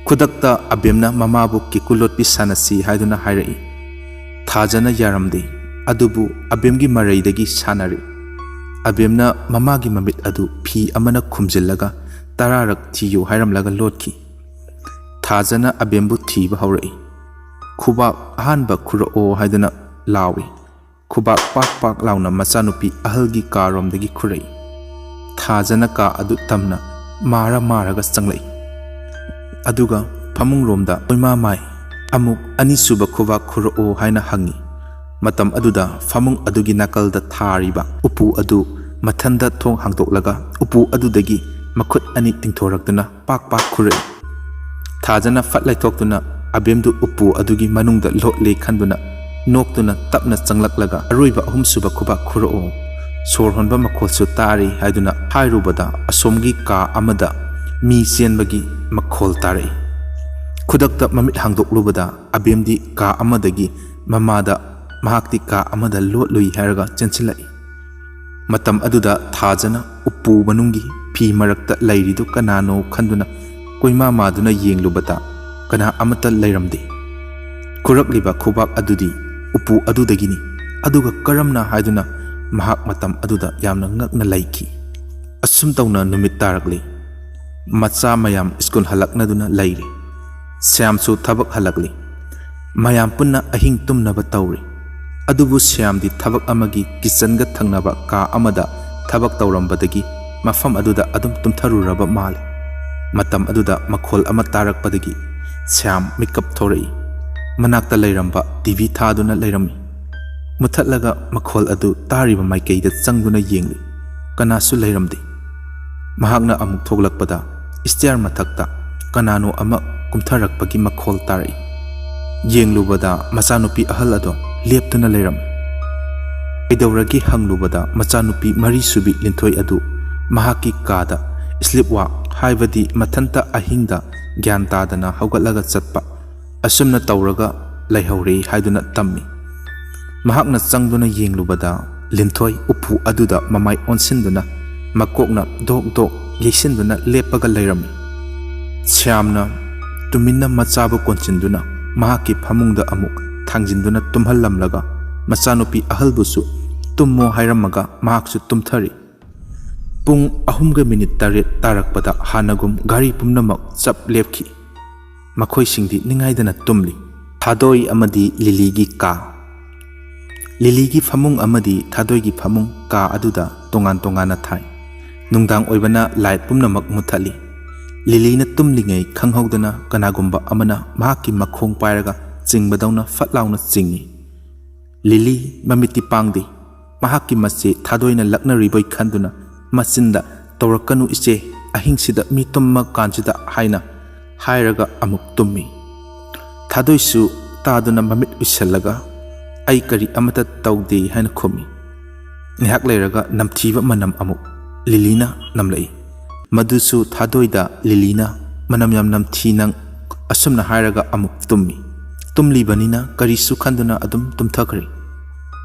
ꯈꯨꯗꯛꯇ ꯑꯕꯦꯝꯅ ꯃꯃꯥꯕꯨ ꯀꯦꯀꯨ ꯂꯣꯠꯄꯤ ꯁꯥꯟꯅꯁꯤ ꯍꯥꯏꯗꯨꯅ ꯍꯥꯏꯔꯛꯏ꯫ ꯊꯥꯖꯅ ꯌꯥꯔꯝꯗꯦ, ꯑꯗꯨꯕꯨ ꯑꯕꯦꯝꯒꯤ ꯃꯔꯩꯗꯒꯤ ꯁꯥꯟꯅꯔꯦ꯫ ꯑꯕꯦꯝꯅ ꯃꯃꯥꯒꯤ ꯃꯃꯤꯠ ꯑꯗꯨ ꯐꯤ ꯑꯃꯅ ꯈꯨꯝꯖꯤꯜꯂꯒ "ꯇꯔꯥꯔꯛ ꯊꯤꯌꯨ" ꯍꯥꯏꯔꯝꯂꯒ ꯂꯣꯠꯈꯤ꯫ ꯊꯥꯖꯅ ꯑꯕꯦꯝꯕꯨ ꯊꯤꯕ ꯍꯧꯔꯛꯏ꯫ "ꯈꯨꯕꯥꯛ ꯑꯍꯥꯟꯕ ꯈꯨꯔꯛꯑꯣ" ꯍꯥꯏꯗꯨꯅ ꯂꯥꯎꯏ꯫ ꯈꯨꯕꯥꯛ ꯄꯥꯛ ꯄꯥꯛ ꯂꯥꯎꯅ ꯃꯆꯥꯅꯨꯄꯤ ꯑꯍꯜꯒꯤ ꯀꯥꯔꯣꯝꯗꯒꯤ ꯈꯨꯔꯛꯏ꯫ ꯊꯥꯖꯅ ꯀꯥ ꯑꯗꯨ ꯇꯝꯅ ꯃꯥꯔ ꯃꯥꯔꯒ ꯆꯪꯂꯛꯏ꯫ ꯑꯗꯨꯒ ꯐꯃꯨꯡꯔꯣꯝꯗ ꯀꯣꯏꯃꯥ ꯃꯥꯏ, "ꯑꯃꯨꯛ ꯑꯅꯤꯁꯨꯕ ꯈꯨꯕꯥꯛ ꯈꯨꯔꯛꯑꯣ" ꯍꯥꯏꯅ ꯍꯪꯉꯤ꯫ ꯃꯇꯝ ꯑꯗꯨꯗ ꯐꯃꯨꯡ ꯑꯗꯨꯒꯤ ꯅꯥꯀꯜꯗ ꯊꯥꯔꯤꯕ ꯎꯄꯨ ꯑꯗꯨ ꯃꯊꯟꯗ ꯊꯣꯡ ꯍꯥꯡꯗꯣꯛꯂꯒ ꯎꯄꯨ ꯑꯗꯨꯗꯒꯤ ꯃꯈꯨꯠ ꯑꯅꯤ ꯇꯤꯡꯊꯣꯔꯛꯇꯨꯅ ꯄꯥꯛ ꯄꯥꯛ ꯈꯨꯔꯛꯏ꯫ ꯊꯥꯖꯅ ꯐꯠ ꯂꯩꯊꯣꯛꯇꯨꯅ ꯑꯕꯦꯝꯗꯨ ꯎꯄꯨ ꯑꯗꯨꯒꯤ ꯃꯅꯨꯡꯗ ꯂꯣꯠꯂꯦ ꯈꯟꯗꯨꯅ ꯅꯣꯛꯇꯨꯅ ꯇꯞꯅ ꯆꯪꯂꯛꯂꯒ "ꯑꯔꯣꯏꯕ ꯑꯍꯨꯝꯁꯨꯕ ꯈꯨꯕꯥꯛ ꯈꯨꯔꯛꯑꯣ, ꯁꯣꯔ ꯍꯣꯟꯕ ꯃꯈꯣꯜꯁꯨ ꯇꯥꯔꯤ" ꯍꯥꯏꯗꯨꯅ ꯍꯥꯏꯔꯨꯕꯗ ꯑꯁꯣꯝꯒꯤ ꯀꯥ ꯑꯃꯗ ꯃꯤ ꯆꯦꯟꯕꯒꯤ ꯃꯈꯣꯜ ꯇꯥꯔꯛꯏ꯫ ꯈꯨꯗꯛꯇ ꯃꯃꯤꯠ ꯍꯥꯡꯗꯣꯛꯂꯨꯕꯗ ꯑꯕꯦꯝꯗꯤ ꯀꯥ ꯑꯃꯗꯒꯤ ꯃꯃꯥꯗ ꯃꯍꯥꯛꯇꯤ ꯀꯥ ꯑꯃꯗ ꯂꯣꯠꯂꯨꯏ ꯍꯥꯏꯔꯒ ꯆꯦꯟꯁꯤꯜꯂꯛꯏ꯫ ꯃꯇꯝ ꯑꯗꯨꯗ ꯊꯥꯖꯅ ꯎꯄꯨ ꯃꯅꯨꯡꯒꯤ ꯐꯤ ꯃꯔꯛꯇ ꯂꯩꯔꯤꯗꯨ ꯀꯅꯥꯅꯣ ꯈꯟꯗꯨꯅ ꯀꯣꯏꯃꯥ ꯃꯥꯗꯨꯅ ꯌꯦꯡꯂꯨꯕꯗ ꯀꯅꯥ ꯑꯃꯠꯇ ꯂꯩꯔꯝꯗꯦ꯫ ꯈꯨꯔꯛꯂꯤꯕ ꯈꯨꯕꯥꯛ ꯑꯗꯨꯗꯤ ꯎꯄꯨ ꯑꯗꯨꯗꯒꯤꯅꯤ꯫ ꯑꯗꯨꯒ ꯀꯔꯝꯅ ꯍꯥꯏꯗꯨꯅ ꯃꯍꯥꯛ ꯃꯇꯝ ꯑꯗꯨꯗ ꯌꯥꯝꯅ ꯉꯛꯅ ꯂꯩꯈꯤ꯫ ꯑꯁꯨꯝ ꯇꯧꯅ ꯅꯨꯃꯤꯠ ꯇꯥꯔꯛꯂꯤ꯫ ꯃꯆꯥ ꯃꯌꯥꯝ ꯁ꯭ꯀꯨꯜ ꯍꯜꯂꯛꯅꯗꯨꯅ ꯂꯩꯔꯤ꯫ ꯁ꯭ꯌꯥꯝꯁꯨ ꯊꯕꯛ ꯍꯜꯂꯛꯂꯤ꯫ ꯃꯌꯥꯝ ꯄꯨꯟꯅ ꯑꯍꯤꯡ ꯇꯨꯝꯅꯕ ꯇꯧꯔꯤ꯫ ꯑꯗꯨꯕꯨ ꯁ꯭ꯌꯥꯝꯗꯤ ꯊꯕꯛ ꯑꯃꯒꯤ ꯀꯤꯆꯟꯒ ꯊꯪꯅꯕ ꯀꯥ ꯑꯃꯗ ꯊꯕꯛ ꯇꯧꯔꯝꯕꯗꯒꯤ ꯃꯐꯝ ꯑꯗꯨꯗ ꯑꯗꯨꯝ ꯇꯨꯝꯊꯔꯨꯔꯕ ꯃꯥꯜꯂꯤ꯫ ꯃꯇꯝ ꯑꯗꯨꯗ ꯃꯈꯣꯜ ꯑꯃ ꯇꯥꯔꯛꯄꯗꯒꯤ ꯁ꯭ꯌꯥꯝ ꯃꯤꯀꯞ ꯊꯣꯔꯛꯏ꯫ ꯃꯅꯥꯛꯇ ꯂꯩꯔꯝꯕ ꯇꯤ ꯚꯤ ꯊꯥꯗꯨꯅ ꯂꯩꯔꯝꯃꯤ꯫ ꯃꯨꯊꯠꯂꯒ ꯃꯈꯣꯜ ꯑꯗꯨ ꯇꯥꯔꯤꯕ ꯃꯥꯏꯀꯩꯗ ꯆꯪꯗꯨꯅ ꯌꯦꯡꯂꯤ꯫ ꯀꯅꯥꯁꯨ ꯂꯩꯔꯝꯗꯦ꯫ ꯃꯍꯥꯛꯅ ꯑꯃꯨꯛ ꯊꯣꯛꯂꯛꯄꯗ ꯁ꯭ꯇꯤꯌꯔ ꯃꯊꯛꯇ ꯀꯅꯥꯅꯣ ꯑꯃ ꯀꯨꯝꯊꯔꯛꯄꯒꯤ ꯃꯈꯣꯜ ꯇꯥꯔꯛꯏ꯫ ꯌꯦꯡꯂꯨꯕꯗ ꯃꯆꯥꯅꯨꯄꯤ ꯑꯍꯜ ꯑꯗꯣ ꯂꯦꯞꯇꯨꯅ ꯂꯩꯔꯝꯃꯤ꯫ "ꯀꯩꯗꯧꯔꯒꯦ?" ꯍꯪꯂꯨꯕꯗ ꯃꯆꯥꯅꯨꯄꯤ ꯃꯔꯤꯁꯨꯕꯤ ꯂꯤꯟꯊꯣꯏ ꯑꯗꯨ ꯃꯍꯥꯛꯀꯤ ꯀꯥꯗ sleep walk, ꯍꯥꯏꯕꯗꯤ ꯃꯊꯟꯇ ꯑꯍꯤꯡꯗ ꯒ꯭ꯌꯥꯟ ꯇꯥꯗꯅ ꯍꯧꯒꯠꯂꯒ ꯆꯠꯄ, ꯑꯁꯨꯝꯅ ꯇꯧꯔꯒ ꯂꯩꯍꯧꯔꯦ ꯍꯥꯏꯗꯨꯅ ꯇꯝꯃꯤ꯫ ꯃꯍꯥꯛꯅ ꯆꯪꯗꯨꯅ ꯌꯦꯡꯂꯨꯕꯗ ꯂꯤꯟꯊꯣꯏ ꯎꯄꯨ ꯑꯗꯨꯗ ꯃꯃꯥꯏ ꯑꯣꯟꯁꯤꯟꯗꯨꯅ ꯃꯀꯣꯛꯅ ꯗꯣꯛ ꯗꯣꯛ ꯌꯩꯁꯤꯟꯗꯨꯅ ꯂꯦꯞꯄꯒ ꯂꯩꯔꯝꯃꯤ꯫ ꯁ꯭ꯌꯥꯝꯅ ꯇꯨꯃꯤꯟꯅ ꯃꯆꯥꯕꯨ ꯀꯣꯟꯁꯤꯟꯗꯨꯅ ꯃꯍꯥꯛꯀꯤ ꯐꯃꯨꯡꯗ ꯑꯃꯨꯛ ꯊꯥꯡꯖꯤꯟꯗꯨꯅ ꯇꯨꯝꯍꯜꯂꯝꯂꯒ ꯃꯆꯥꯅꯨꯄꯤ ꯑꯍꯜꯕꯨꯁꯨ "ꯇꯨꯝꯃꯣ" ꯍꯥꯏꯔꯝꯃꯒ ꯃꯍꯥꯛꯁꯨ ꯇꯨꯝꯊꯔꯤ꯫ ꯄꯨꯡ ꯑꯍꯨꯝꯒ ꯃꯤꯅꯤꯠ ꯇꯔꯦꯠ ꯇꯥꯔꯛꯄꯗ ꯍꯥꯟꯅꯒꯨꯝ ꯒꯥꯔꯤ ꯄꯨꯝꯅꯃꯛ ꯆꯞ ꯂꯦꯞꯈꯤ꯫ ꯃꯈꯣꯏꯁꯤꯡꯗꯤ ꯅꯤꯡꯉꯥꯏꯗꯅ ꯇꯨꯝꯂꯤ꯫ ꯊꯥꯗꯣꯏ ꯑꯃꯗꯤ ꯂꯤꯂꯤꯒꯤ ꯀꯥ꯫ ꯂꯤꯂꯤꯒꯤ ꯐꯃꯨꯡ ꯑꯃꯗꯤ ꯊꯥꯗꯣꯏꯒꯤ ꯐꯃꯨꯡ ꯀꯥ ꯑꯗꯨꯗ ꯇꯣꯉꯥꯟ ꯇꯣꯉꯥꯟꯅ ꯊꯥꯏ꯫ ꯅꯨꯡꯗꯥꯡ ꯑꯣꯏꯕꯅ light ꯄꯨꯝꯅꯃꯛ ꯃꯨꯠꯊꯠꯂꯤ꯫ ꯂꯤꯂꯤꯅ ꯇꯨꯝꯂꯤꯉꯩ ꯈꯪꯍꯧꯗꯅ ꯀꯅꯥꯒꯨꯝꯕ ꯑꯃꯅ ꯃꯍꯥꯛꯀꯤ ꯃꯈꯣꯡ ꯄꯥꯏꯔꯒ ꯆꯤꯡꯕꯗꯧꯅ ꯐꯠ ꯂꯥꯎꯅ ꯆꯤꯡꯏ꯫ ꯂꯤꯂꯤ ꯃꯃꯤꯠꯇꯤ ꯄꯥꯡꯗꯦ꯫ ꯃꯍꯥꯛꯀꯤ ꯃꯆꯦ ꯊꯥꯗꯣꯏꯅ ꯂꯛꯅꯔꯤꯕꯣꯏ ꯈꯟꯗꯨꯅ ꯃꯆꯤꯟꯗ "ꯇꯧꯔꯛꯀꯅꯨ ꯏꯆꯦ, ꯑꯍꯤꯡꯁꯤꯗ ꯃꯤ ꯇꯨꯝꯃ ꯀꯥꯟꯁꯤꯗ" ꯍꯥꯏꯅ ꯍꯥꯏꯔꯒ ꯑꯃꯨꯛ ꯇꯨꯝꯃꯤ꯫ ꯊꯥꯗꯣꯏꯁꯨ ꯇꯥꯗꯨꯅ ꯃꯃꯤꯠ ꯎꯏꯁꯜꯂꯒ "ꯑꯩ ꯀꯔꯤ ꯑꯃꯠꯇ ꯇꯧꯗꯦ" ꯍꯥꯏꯅ ꯈꯨꯝꯃꯤ꯫ ꯉꯥꯏꯍꯥꯛ ꯂꯩꯔꯒ ꯅꯝꯊꯤꯕ ꯃꯅꯝ ꯑꯃꯨꯛ ꯂꯤꯂꯤꯅ ꯅꯝꯂꯛꯏ꯫ ꯃꯗꯨꯁꯨ ꯊꯥꯗꯣꯏꯗ ꯂꯤꯂꯤꯅ "ꯃꯅꯝ ꯌꯥꯝ ꯅꯝꯊꯤ ꯅꯪ" ꯑꯁꯨꯝꯅ ꯍꯥꯏꯔꯒ ꯑꯃꯨꯛ ꯇꯨꯝꯃꯤ꯫ ꯇꯨꯝꯂꯤꯕꯅꯤꯅ ꯀꯔꯤꯁꯨ ꯈꯟꯗꯨꯅ ꯑꯗꯨꯝ ꯇꯨꯝꯊꯈ꯭ꯔꯦ꯫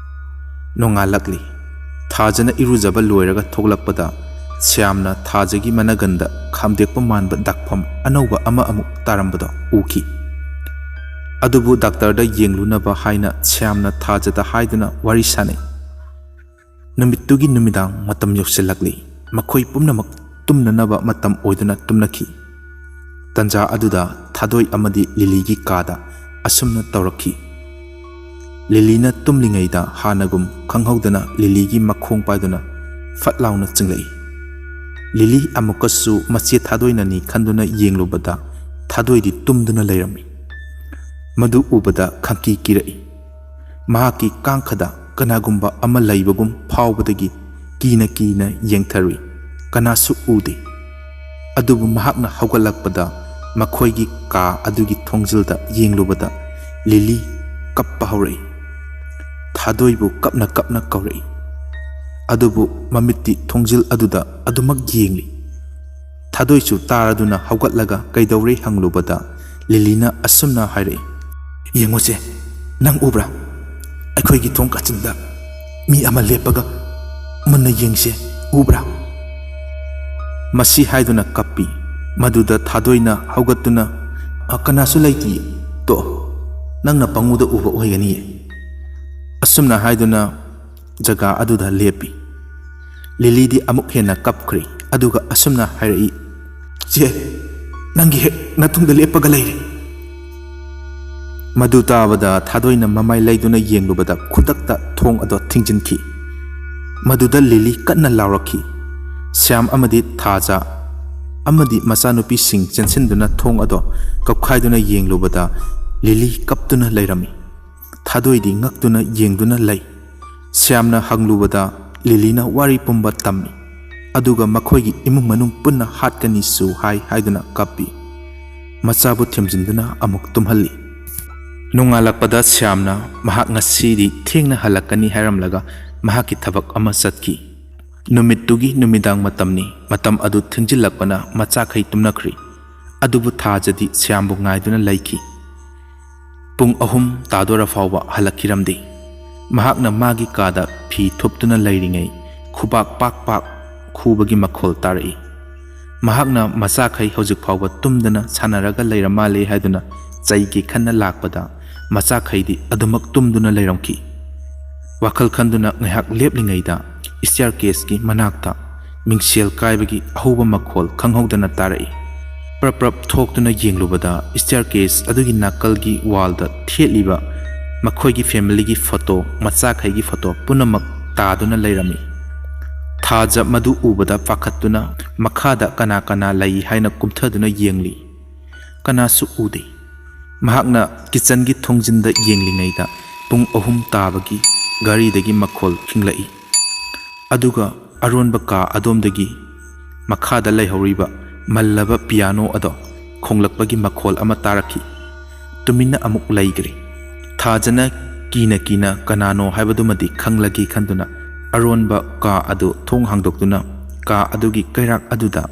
ꯅꯣꯡꯉꯥꯜꯂꯛꯂꯤ꯫ ꯊꯥꯖꯅ ꯏꯔꯨꯖꯕ ꯂꯣꯏꯔꯒ ꯊꯣꯛꯂꯛꯄꯗ ꯁ꯭ꯌꯥꯝꯅ ꯊꯥꯖꯒꯤ ꯃꯅꯒꯟꯗ ꯈꯥꯝꯗꯦꯛꯄ ꯃꯥꯟꯕ ꯗꯥꯛꯐꯝ ꯑꯅꯧꯕ ꯑꯃ ꯑꯃꯨꯛ ꯇꯥꯔꯝꯕꯗꯣ ꯎꯈꯤ꯫ ꯑꯗꯨꯕꯨ ꯗꯥꯛꯇꯔꯗ ꯌꯦꯡꯂꯨꯅꯕ ꯍꯥꯏꯅ ꯁ꯭ꯌꯥꯝꯅ ꯊꯥꯖꯗ ꯍꯥꯏꯗꯨꯅ ꯋꯥꯔꯤ ꯁꯥꯅꯩ꯫ ꯅꯨꯃꯤꯠꯇꯨꯒꯤ ꯅꯨꯃꯤꯗꯥꯡ ꯃꯇꯝ ꯌꯧꯁꯤꯜꯂꯛꯂꯤ꯫ ꯃꯈꯣꯏ ꯄꯨꯝꯅꯃꯛ ꯇꯨꯝꯅꯅꯕ ꯃꯇꯝ ꯑꯣꯏꯗꯨꯅ ꯇꯨꯝꯅꯈꯤ꯫ ꯇꯟꯖꯥ ꯑꯗꯨꯗ ꯊꯥꯗꯣꯏ ꯑꯃꯗꯤ ꯂꯤꯂꯤꯒꯤ ꯀꯥꯗ ꯑꯁꯨꯝꯅ ꯇꯧꯔꯛꯈꯤ꯫ ꯂꯤꯂꯤꯅ ꯇꯨꯝꯂꯤꯉꯩꯗ ꯍꯥꯟꯅꯒꯨꯝ ꯈꯪꯍꯧꯗꯅ ꯂꯤꯂꯤꯒꯤ ꯃꯈꯣꯡ ꯄꯥꯏꯗꯨꯅ ꯐꯠ ꯂꯥꯎꯅ ꯆꯤꯡꯂꯛꯏ꯫ ꯂꯤꯂꯤ ꯑꯃꯨꯛꯀꯁꯨ ꯃꯆꯦ ꯊꯥꯗꯣꯏꯅꯅꯤ ꯈꯟꯗꯨꯅ ꯌꯦꯡꯂꯨꯕꯗ ꯊꯥꯗꯣꯏꯗꯤ ꯇꯨꯝꯗꯨꯅ ꯂꯩꯔꯝꯃꯤ꯫ ꯃꯗꯨ ꯎꯕꯗ ꯈꯪꯀꯤ ꯀꯤꯔꯛꯏ꯫ ꯃꯍꯥꯛꯀꯤ ꯀꯥꯡꯈꯗ ꯀꯅꯥꯒꯨꯝꯕ ꯑꯃ ꯂꯩꯕꯒꯨꯝ ꯐꯥꯎꯕꯗꯒꯤ ꯀꯤꯅ ꯀꯤꯅ ꯌꯦꯡꯊꯔꯨꯏ꯫ ꯀꯅꯥꯁꯨ ꯎꯗꯦ꯫ ꯑꯗꯨꯕꯨ ꯃꯍꯥꯛꯅ ꯍꯧꯒꯠꯂꯛꯄꯗ ꯃꯈꯣꯏꯒꯤ ꯀꯥ ꯑꯗꯨꯒꯤ ꯊꯣꯡꯖꯤꯜꯗ ꯌꯦꯡꯂꯨꯕꯗ ꯂꯤꯂꯤ ꯀꯞꯄ ꯍꯧꯔꯛꯏ꯫ ꯊꯥꯗꯣꯏꯕꯨ ꯀꯞꯅ ꯀꯞꯅ ꯀꯧꯔꯛꯏ꯫ ꯑꯗꯨꯕꯨ ꯃꯃꯤꯠꯇꯤ ꯊꯣꯡꯖꯤꯜ ꯑꯗꯨꯗ ꯑꯗꯨꯃꯛ ꯌꯦꯡꯂꯤ꯫ ꯊꯥꯗꯣꯏꯁꯨ ꯇꯥꯔꯗꯨꯅ ꯍꯧꯒꯠꯂꯒ ꯀꯩꯗꯧꯔꯦ ꯍꯪꯂꯨꯕꯗ ꯂꯤꯂꯤꯅ ꯑꯁꯨꯝꯅ ꯍꯥꯏꯔꯛꯏ, "ꯌꯦꯡꯉꯨꯁꯦ, ꯅꯪ ꯎꯕ꯭ꯔꯥ? ꯑꯩꯈꯣꯏꯒꯤ ꯊꯣꯡ ꯀꯥꯆꯤꯟꯗ ꯃꯤ ꯑꯃ ꯂꯦꯞꯄꯒ ꯃꯨꯟꯅ ꯌꯦꯡꯁꯦ, ꯎꯕ꯭ꯔꯥ?" ꯃꯁꯤ ꯍꯥꯏꯗꯨꯅ ꯀꯞꯄꯤ꯫ ꯃꯗꯨꯗ ꯊꯥꯗꯣꯏꯅ ꯍꯧꯒꯠꯇꯨꯅ, "ꯑ, ꯀꯅꯥꯁꯨ ꯂꯩꯇꯤꯌꯦ꯫ ꯇꯣ, ꯅꯪꯅ ꯄꯪꯎꯗ ꯎꯕ ꯑꯣꯏꯒꯅꯤꯌꯦ꯫" ꯑꯁꯨꯝꯅ ꯍꯥꯏꯗꯨꯅ ꯖꯒꯥ ꯑꯗꯨꯗ ꯂꯦꯞꯄꯤ꯫ ꯂꯤꯂꯤꯗꯤ ꯑꯃꯨꯛ ꯍꯦꯟꯅ ꯀꯞꯈ꯭ꯔꯦ, ꯑꯗꯨꯒ ꯑꯁꯨꯝꯅ ꯍꯥꯏꯔꯛꯏ, "ꯆꯦ, ꯅꯪꯒꯤ ꯍꯦꯛ ꯅꯇꯨꯡꯗ ꯂꯦꯞꯄꯒ ꯂꯩꯔꯦ꯫" ꯃꯗꯨ ꯇꯥꯕꯗ ꯊꯥꯗꯣꯏꯅ ꯃꯃꯥꯏ ꯂꯩꯗꯨꯅ ꯌꯦꯡꯂꯨꯕꯗ ꯈꯨꯗꯛꯇ ꯊꯣꯡ ꯑꯗꯨ ꯊꯤꯡꯖꯤꯟꯈꯤ꯫ ꯃꯗꯨꯗ ꯂꯤꯂꯤ ꯀꯟꯅ ꯂꯥꯎꯔꯛꯈꯤ꯫ ꯁ꯭ꯌꯥꯝ ꯑꯃꯗꯤ ꯊꯥꯖ ꯑꯃꯗꯤ ꯃꯆꯥꯅꯨꯄꯤꯁꯤꯡ ꯆꯦꯟꯁꯤꯟꯗꯨꯅ ꯊꯣꯡ ꯑꯗꯣ ꯀꯞꯈꯥꯏꯗꯨꯅ ꯌꯦꯡꯂꯨꯕꯗ ꯂꯤꯂꯤ ꯀꯞꯇꯨꯅ ꯂꯩꯔꯝꯃꯤ꯫ ꯊꯥꯗꯣꯏꯗꯤ ꯉꯛꯇꯨꯅ ꯌꯦꯡꯗꯨꯅ ꯂꯩ꯫ ꯁ꯭ꯌꯥꯝꯅ ꯍꯪꯂꯨꯕꯗ ꯂꯤꯂꯤꯅ ꯋꯥꯔꯤ ꯄꯨꯝꯕ ꯇꯝꯃꯤ꯫ ꯑꯗꯨꯒ ꯃꯈꯣꯏꯒꯤ ꯏꯃꯨꯡ ꯃꯅꯨꯡ ꯄꯨꯟꯅ ꯍꯥꯠꯀꯅꯤꯁꯨ ꯍꯥꯏ ꯍꯥꯏꯗꯨꯅ ꯀꯞꯄꯤ꯫ ꯃꯆꯥꯕꯨ ꯊꯦꯝꯖꯤꯟꯗꯨꯅ ꯑꯃꯨꯛ ꯇꯨꯝꯍꯜꯂꯤ꯫ ꯅꯣꯡꯉꯥꯜꯂꯛꯄꯗ ꯁ꯭ꯌꯥꯝꯅ ꯃꯍꯥꯛ ꯉꯁꯤꯗꯤ ꯊꯦꯡꯅ ꯍꯜꯂꯛꯀꯅꯤ ꯍꯥꯏꯔꯝꯂꯒ ꯃꯍꯥꯛꯀꯤ ꯊꯕꯛ ꯑꯃ ꯆꯠꯈꯤ꯫ ꯅꯨꯃꯤꯠꯇꯨꯒꯤ ꯅꯨꯃꯤꯗꯥꯡ ꯃꯇꯝꯅꯤ꯫ ꯃꯇꯝ ꯑꯗꯨ ꯊꯦꯡꯖꯤꯜꯂꯛꯄꯅ ꯃꯆꯥꯈꯩ ꯇꯨꯝꯅꯈ꯭ꯔꯤ꯫ ꯑꯗꯨꯕꯨ ꯊꯥꯖꯗꯤ ꯁ꯭ꯌꯥꯝꯕꯨ ꯉꯥꯏꯗꯨꯅ ꯂꯩꯈꯤ꯫ ꯄꯨꯡ ꯑꯍꯨꯝ ꯇꯥꯗꯣꯔ ꯐꯥꯎꯕ ꯍꯜꯂꯛꯈꯤꯔꯝꯗꯦ꯫ ꯃꯍꯥꯛꯅ ꯃꯥꯒꯤ ꯀꯥꯗ ꯐꯤ ꯊꯨꯞꯇꯨꯅ ꯂꯩꯔꯤꯉꯩ ꯈꯨꯕꯥꯛ ꯄꯥꯛ ꯄꯥꯛ ꯈꯨꯕꯒꯤ ꯃꯈꯣꯜ ꯇꯥꯔꯛꯏ꯫ ꯃꯍꯥꯛꯅ ꯃꯆꯥꯈꯩ ꯍꯧꯖꯤꯛ ꯐꯥꯎꯕ ꯇꯨꯝꯗꯅ ꯁꯥꯟꯅꯔꯒ ꯂꯩꯔ ꯃꯥꯜꯂꯦ ꯍꯥꯏꯗꯨꯅ ꯆꯩꯒꯦ ꯈꯟꯅ ꯂꯥꯛꯄꯗ ꯃꯆꯥꯈꯩꯗꯤ ꯑꯗꯨꯃꯛ ꯇꯨꯝꯗꯨꯅ ꯂꯩꯔꯝꯈꯤ꯫ ꯋꯥꯈꯜ ꯈꯟꯗꯨꯅ ꯉꯥꯏꯍꯥꯛ ꯂꯦꯞꯂꯤꯉꯩꯗ staircase ꯀꯤ ꯃꯅꯥꯛꯇ ꯃꯤꯡꯁꯦꯜ ꯀꯥꯏꯕꯒꯤ ꯑꯍꯧꯕ ꯃꯈꯣꯜ ꯈꯪꯍꯧꯗꯅ ꯇꯥꯔꯛꯏ꯫ ꯄ꯭ꯔꯞ ꯄ꯭ꯔꯞ ꯊꯣꯛꯇꯨꯅ ꯌꯦꯡꯂꯨꯕꯗ staircase ꯑꯗꯨꯒꯤ ꯅꯥꯀꯜꯒꯤ wall ꯗ ꯊꯦꯠꯂꯤꯕ ꯃꯈꯣꯏꯒꯤ family ꯒꯤ photo, ꯃꯆꯥꯈꯩꯒꯤ photo ꯄꯨꯝꯅꯃꯛ ꯇꯥꯗꯨꯅ ꯂꯩꯔꯝꯃꯤ꯫ ꯊꯥꯖ ꯃꯗꯨ ꯎꯕꯗ ꯄꯥꯈꯠꯇꯨꯅ ꯃꯈꯥꯗ ꯀꯅꯥ ꯀꯅꯥ ꯂꯩ ꯍꯥꯏꯅ ꯀꯨꯝꯊꯗꯨꯅ ꯌꯦꯡꯂꯤ꯫ ꯀꯅꯥꯁꯨ ꯎꯗꯦ꯫ ꯃꯍꯥꯛꯅ kitchen ꯒꯤ ꯊꯣꯡꯖꯤꯟꯗ ꯌꯦꯡꯂꯤꯉꯩꯗ ꯄꯨꯡ ꯑꯍꯨꯝ ꯇꯥꯕꯒꯤ ꯘꯔꯤꯗꯒꯤ ꯃꯈꯣꯜ ꯈꯤꯡꯂꯛꯏ꯫ ꯑꯗꯨꯒ ꯑꯔꯣꯟꯕ ꯀꯥ ꯑꯗꯣꯝꯗꯒꯤ ꯃꯈꯥꯗ ꯂꯩꯍꯧꯔꯤꯕ ꯃꯜꯂꯕ piano ꯑꯗꯣ ꯈꯣꯡꯂꯛꯄꯒꯤ ꯃꯈꯣꯜ ꯑꯃ ꯇꯥꯔꯛꯈꯤ꯫ ꯇꯨꯃꯤꯟꯅ ꯑꯃꯨꯛ ꯂꯩꯈ꯭ꯔꯦ꯫ ꯊꯥꯖꯅ ꯀꯤꯅ ꯀꯤꯅ ꯀꯅꯥꯅꯣ ꯍꯥꯏꯕꯗꯨꯃꯗꯤ ꯈꯪꯂꯒꯦ ꯈꯟꯗꯨꯅ ꯑꯔꯣꯟꯕ ꯀꯥ ꯑꯗꯨ ꯊꯣꯡ ꯍꯥꯡꯗꯣꯛꯇꯨꯅ ꯀꯥ ꯑꯗꯨꯒꯤ ꯀꯩꯔꯥꯛ ꯑꯗꯨꯗ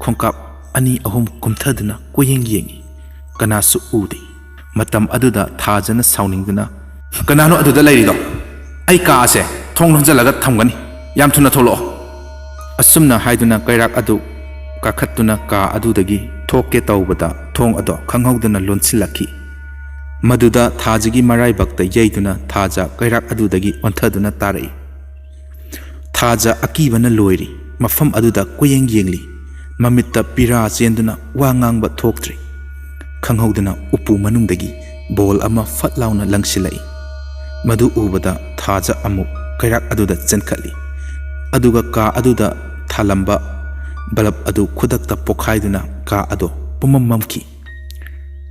ꯈꯣꯡꯀꯥꯞ ꯑꯅꯤ ꯑꯍꯨꯝ ꯀꯨꯝꯊꯗꯨꯅ ꯀꯣꯏꯌꯦꯡ ꯌꯦꯡꯉꯤ꯫ ꯀꯅꯥꯁꯨ ꯎꯗꯦ꯫ ꯃꯇꯝ ꯑꯗꯨꯗ ꯊꯥꯖꯅ ꯁꯥꯎꯅꯤꯡꯗꯨꯅ, "ꯀꯅꯥꯅꯣ ꯑꯗꯨꯗ ꯂꯩꯔꯤꯗꯣ? ꯑꯩ ꯀꯥ ꯑꯁꯦ ꯊꯣꯡ ꯂꯣꯟꯖꯜꯂꯒ ꯊꯝꯒꯅꯤ꯫ ꯌꯥꯝ ꯊꯨꯅ ꯊꯣꯛꯂꯛꯑꯣ!" ꯑꯁꯨꯝꯅ ꯍꯥꯏꯗꯨꯅ ꯀꯩꯔꯥꯛ ꯑꯗꯨ ꯀꯥꯈꯠꯇꯨꯅ ꯀꯥ ꯑꯗꯨꯗꯒꯤ ꯊꯣꯛꯀꯦ ꯇꯧꯕꯗ ꯊꯣꯡ ꯑꯗꯣ ꯈꯪꯍꯧꯗꯅ ꯂꯣꯟꯁꯤꯜꯂꯛꯈꯤ꯫ ꯃꯗꯨꯗ ꯊꯥꯖꯒꯤ ꯃꯔꯥꯏꯕꯛꯇ ꯌꯩꯗꯨꯅ ꯊꯥꯖ ꯀꯩꯔꯥꯛ ꯑꯗꯨꯗꯒꯤ ꯑꯣꯟꯊꯗꯨꯅ ꯇꯥꯔꯛꯏ꯫ ꯊꯥꯖ ꯑꯀꯤꯕꯅ ꯂꯣꯏꯔꯤ꯫ ꯃꯐꯝ ꯑꯗꯨꯗ ꯀꯣꯏꯌꯦꯡ ꯌꯦꯡꯂꯤ꯫ ꯃꯃꯤꯠꯇ ꯄꯤꯔꯥ ꯆꯦꯟꯗꯨꯅ ꯋꯥ ꯉꯥꯡꯕ ꯊꯣꯛꯇ꯭ꯔꯤ꯫ ꯈꯪꯍꯧꯗꯅ ꯎꯄꯨ ꯃꯅꯨꯡꯗꯒꯤ ball ꯑꯃ ꯐꯠ ꯂꯥꯎꯅ ꯂꯪꯁꯤꯜꯂꯛꯏ꯫ ꯃꯗꯨ ꯎꯕꯗ ꯊꯥꯖ ꯑꯃꯨꯛ ꯀꯩꯔꯥꯛ ꯑꯗꯨꯗ ꯆꯦꯟꯈꯠꯂꯤ꯫ ꯑꯗꯨꯒ ꯀꯥ ꯑꯗꯨꯗ ꯊꯥꯂꯝꯕ ꯕꯂꯕ ꯑꯗꯨ ꯈꯨꯗꯛꯇ ꯄꯣꯈꯥꯏꯗꯨꯅ ꯀꯥ ꯑꯗꯨ ꯄꯨꯝꯃꯝ ꯃꯝꯈꯤ꯫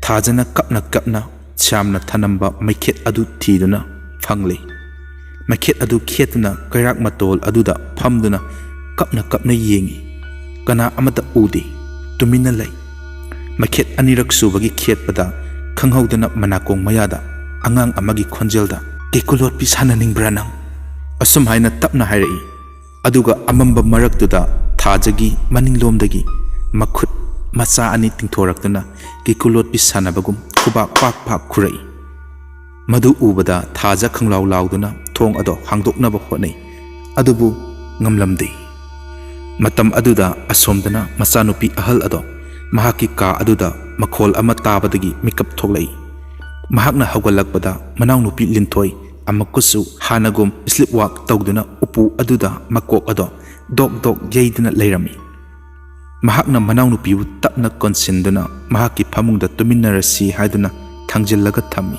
ꯊꯥꯖꯅ ꯀꯞꯅ ꯀꯞꯅ ꯁ꯭ꯌꯥꯝꯅ ꯊꯅꯝꯕ ꯃꯩꯈꯦꯠ ꯑꯗꯨ ꯊꯤꯗꯨꯅ ꯐꯪꯂꯦ꯫ ꯃꯩꯈꯦꯠ ꯑꯗꯨ ꯈꯦꯠꯇꯨꯅ ꯀꯩꯔꯥꯛ ꯃꯇꯣꯜ ꯑꯗꯨꯗ ꯐꯝꯗꯨꯅ ꯀꯞꯅ ꯀꯞꯅ ꯌꯦꯡꯏ꯫ ꯀꯅꯥ ꯑꯃꯠꯇ ꯎꯗꯦ꯫ ꯇꯨꯃꯤꯟꯅ ꯂꯩ꯫ ꯃꯩꯈꯦꯠ ꯑꯅꯤꯔꯛ ꯁꯨꯕꯒꯤ ꯈꯦꯠꯄꯗ ꯈꯪꯍꯧꯗꯅ ꯃꯅꯥꯀꯣꯡ ꯃꯌꯥꯗ ꯑꯉꯥꯡ ꯑꯃꯒꯤ ꯈꯣꯟꯖꯦꯜꯗ, "ꯀꯦꯀꯨ ꯂꯣꯠꯄꯤ ꯁꯥꯟꯅꯅꯤꯡꯕ꯭ꯔꯥ ꯅꯪ?" ꯑꯁꯨꯝ ꯍꯥꯏꯅ ꯇꯞꯅ ꯍꯥꯏꯔꯛꯏ꯫ ꯑꯗꯨꯒ ꯑꯃꯝꯕ ꯃꯔꯛꯇꯨꯗ ꯊꯥꯖꯒꯤ ꯃꯅꯤꯡꯂꯣꯝꯗꯒꯤ ꯃꯈꯨꯠ ꯃꯆꯥ ꯑꯅꯤ ꯇꯤꯡꯊꯣꯔꯛꯇꯨꯅ ꯀꯦꯀꯨ ꯂꯣꯠꯄꯤ ꯁꯥꯟꯅꯕꯒꯨꯝ ꯈꯨꯕꯥꯛ ꯄꯥꯛ ꯄꯥꯛ ꯈꯨꯔꯛꯏ꯫ ꯃꯗꯨ ꯎꯕꯗ ꯊꯥꯖ ꯈꯪꯂꯥꯎ ꯂꯥꯎꯗꯨꯅ ꯊꯣꯡ ꯑꯗꯣ ꯍꯥꯡꯗꯣꯛꯅꯕ ꯍꯣꯠꯅꯩ꯫ ꯑꯗꯨꯕꯨ ꯉꯝꯂꯝꯗꯦ꯫ ꯃꯇꯝ ꯑꯗꯨꯗ ꯑꯁꯣꯝꯗꯅ ꯃꯆꯥꯅꯨꯄꯤ ꯑꯍꯜ ꯑꯗꯣ ꯃꯍꯥꯛꯀꯤ ꯀꯥ ꯑꯗꯨꯗ ꯃꯈꯣꯜ ꯑꯃ ꯇꯥꯕꯗꯒꯤ ꯃꯤꯀꯞ ꯊꯣꯛꯂꯛꯏ꯫ ꯃꯍꯥꯛꯅ ꯍꯧꯒꯠꯂꯛꯄꯗ ꯃꯅꯥꯎꯅꯨꯄꯤ ꯂꯤꯟꯊꯣꯏ ꯑꯃꯨꯛꯀꯁꯨ ꯍꯥꯟꯅꯒꯨꯝ sleep walk ꯇꯧꯗꯨꯅ ꯎꯄꯨ ꯑꯗꯨꯗ ꯃꯀꯣꯛ ꯑꯗꯣ ꯗꯣꯛ ꯗꯣꯛ ꯌꯩꯗꯨꯅ ꯂꯩꯔꯝꯃꯤ꯫ ꯃꯍꯥꯛꯅ ꯃꯅꯥꯎꯅꯨꯄꯤꯕꯨ ꯇꯞꯅ ꯀꯣꯟꯁꯤꯟꯗꯨꯅ ꯃꯍꯥꯛꯀꯤ ꯐꯃꯨꯡꯗ ꯇꯨꯃꯤꯟꯅꯔꯁꯤ ꯍꯥꯏꯗꯨꯅ ꯊꯥꯡꯖꯤꯜꯂꯒ ꯊꯝꯃꯤ꯫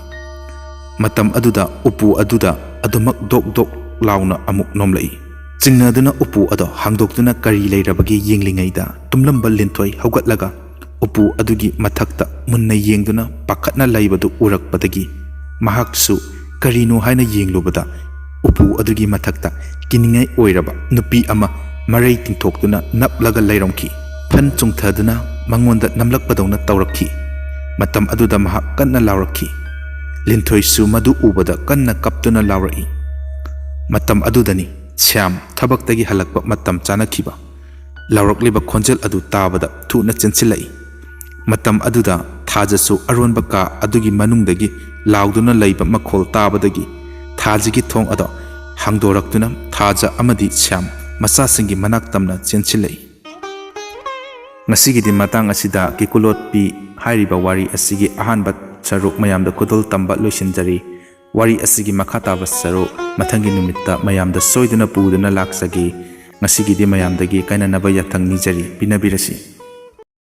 ꯃꯇꯝ ꯑꯗꯨꯗ ꯎꯄꯨ ꯑꯗꯨꯗ ꯑꯗꯨꯃꯛ ꯗꯣꯛ ꯗꯣꯛ ꯂꯥꯎꯅ ꯑꯃꯨꯛ ꯅꯣꯝꯂꯛꯏ꯫ ꯆꯤꯡꯅꯗꯨꯅ ꯎꯄꯨ ꯑꯗꯣ ꯍꯥꯡꯗꯣꯛꯇꯨꯅ ꯀꯔꯤ ꯂꯩꯔꯕꯒꯦ ꯌꯦꯡꯂꯤꯉꯩꯗ ꯇꯨꯝꯂꯝꯕ ꯂꯤꯟꯊꯣꯏ ꯍꯧꯒꯠꯂꯒ ꯎꯄꯨ ꯑꯗꯨꯒꯤ ꯃꯊꯛꯇ ꯃꯨꯟꯅ ꯌꯦꯡꯗꯨꯅ ꯄꯥꯈꯠꯅ ꯂꯩꯕꯗꯨ ꯎꯔꯛꯄꯗꯒꯤ ꯃꯍꯥꯛꯁꯨ ꯀꯔꯤꯅꯣ ꯍꯥꯏꯅ ꯌꯦꯡꯂꯨꯕꯗ ꯎꯄꯨ ꯑꯗꯨꯒꯤ ꯃꯊꯛꯇ ꯀꯤꯅꯤꯡꯉꯥꯏ ꯑꯣꯏꯔꯕ ꯅꯨꯄꯤ ꯑꯃ ꯃꯔꯩ ꯇꯤꯡꯊꯣꯛꯇꯨꯅ ꯅꯞꯂꯒ ꯂꯩꯔꯝꯈꯤ꯫ ꯐꯟ ꯆꯣꯡꯊꯗꯨꯅ ꯃꯉꯣꯟꯗ ꯅꯝꯂꯛꯄꯗꯧꯅ ꯇꯧꯔꯛꯈꯤ꯫ ꯃꯇꯝ ꯑꯗꯨꯗ ꯃꯍꯥꯛ ꯀꯟꯅ ꯂꯥꯎꯔꯛꯈꯤ꯫ ꯂꯤꯟꯊꯣꯏꯁꯨ ꯃꯗꯨ ꯎꯕꯗ ꯀꯟꯅ ꯀꯞꯇꯨꯅ ꯂꯥꯎꯔꯛꯏ꯫ ꯃꯇꯝ ꯑꯗꯨꯗꯅꯤ ꯁ꯭ꯌꯥꯝ ꯊꯕꯛꯇꯒꯤ ꯍꯜꯂꯛꯄ ꯃꯇꯝ ꯆꯥꯅꯈꯤꯕ꯫ ꯂꯥꯎꯔꯛꯂꯤꯕ ꯈꯣꯟꯖꯦꯜ ꯑꯗꯨ ꯇꯥꯕꯗ ꯊꯨꯅ ꯆꯦꯟꯁꯤꯜꯂꯛꯏ꯫ ꯃꯇꯝ ꯑꯗꯨꯗ ꯊꯥꯖꯁꯨ ꯑꯔꯣꯟꯕ ꯀꯥ ꯑꯗꯨꯒꯤ ꯃꯅꯨꯡꯗꯒꯤ ꯂꯥꯎꯗꯨꯅ ꯂꯩꯕ ꯃꯈꯣꯜ ꯇꯥꯕꯗꯒꯤ ꯊꯥꯖꯒꯤ ꯊꯣꯡ ꯑꯗꯣ ꯍꯥꯡꯗꯣꯔꯛꯇꯨꯅ ꯊꯥꯖ ꯑꯃꯗꯤ ꯁ꯭ꯌꯥꯝ ꯃꯆꯥꯁꯤꯡꯒꯤ ꯃꯅꯥꯛ ꯇꯝꯅ ꯆꯦꯟꯁꯤꯜꯂꯛꯏ꯫ ꯉꯁꯤꯒꯤꯗꯤ ꯃꯇꯥꯡ ꯑꯁꯤꯗ ꯀꯦꯀꯨꯂꯣꯠꯄꯤ ꯍꯥꯏꯔꯤꯕ ꯋꯥꯔꯤ ꯑꯁꯤꯒꯤ ꯑꯍꯥꯟꯕ ꯁꯔꯨꯛ ꯃꯌꯥꯝꯗ ꯈꯨꯗꯣꯜ ꯇꯝꯕ ꯂꯣꯏꯁꯤꯟꯖꯔꯤ꯫ ꯋꯥꯔꯤ ꯑꯁꯤꯒꯤ ꯃꯈꯥ ꯇꯥꯕ ꯁꯔꯨꯛ ꯃꯊꯪꯒꯤ ꯅꯨꯃꯤꯠꯇ ꯃꯌꯥꯝꯗ ꯁꯣꯏꯗꯅ ꯄꯨꯗꯨꯅ ꯂꯥꯛꯆꯒꯦ꯫ ꯉꯁꯤꯒꯤꯗꯤ ꯃꯌꯥꯝꯗꯒꯤ ꯀꯥꯏꯅꯅꯕ ꯌꯥꯊꯪ ꯅꯤꯖꯔꯤ꯫ ꯄꯤꯅꯕꯤꯔꯁꯤ꯫